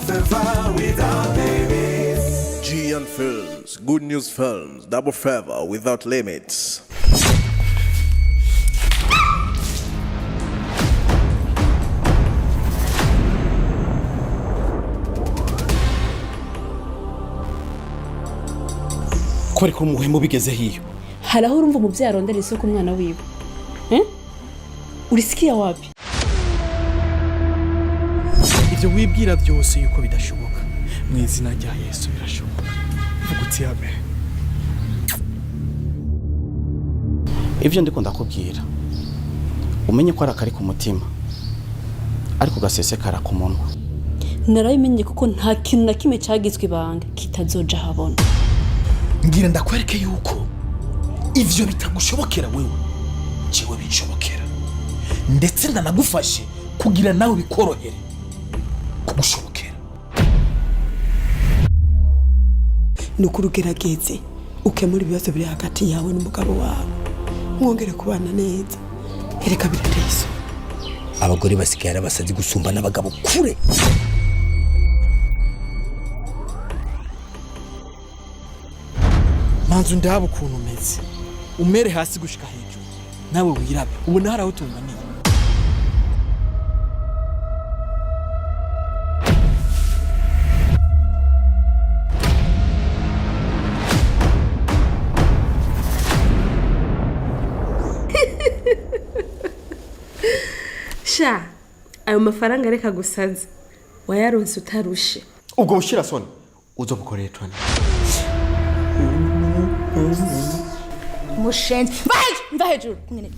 Double favor without limits. GN Films, Good News Films, Double Favor without limits. Ko ariko umuhemu bigeze hiyo. Hari aho urumva umubyeyi arondera isoko umwana wiwe, eh? Urisikia wapi? Ibyo wibwira byose yuko bidashoboka, mu izina rya Yesu birashoboka. Vuga uti amen. Ibyo ndiko ndakubwira, umenye ko ari akari ku mutima ariko gasesekara ku munwa. Narabimenye kuko nta kintu na kimwe cyagizwe ibanga kitazoja habona. Ngira ndakwereke yuko ivyo bitagushobokera wewe, jewe binshobokera, ndetse ndanagufashe kugira nawe bikorohere kugushobokera. Ni ukuri ugerageze ukemura ibibazo biri hagati yawe n'umugabo wawe, mwongere kubana neza. Ereka birateye isoni. Abagore basigaye ari abasazi gusumba n'abagabo kure. Manzu, ndaba ukuntu umeze, umere hasi gushika hejuru, nawe wirabe, ubona hari aho tunganiye. Sha, ayo mafaranga reka gusaza, wayaronse utarushe. Ubwo bushirasoni uzobukorera twane. Mushenzi, mva hejuru, mva hejuru nyine.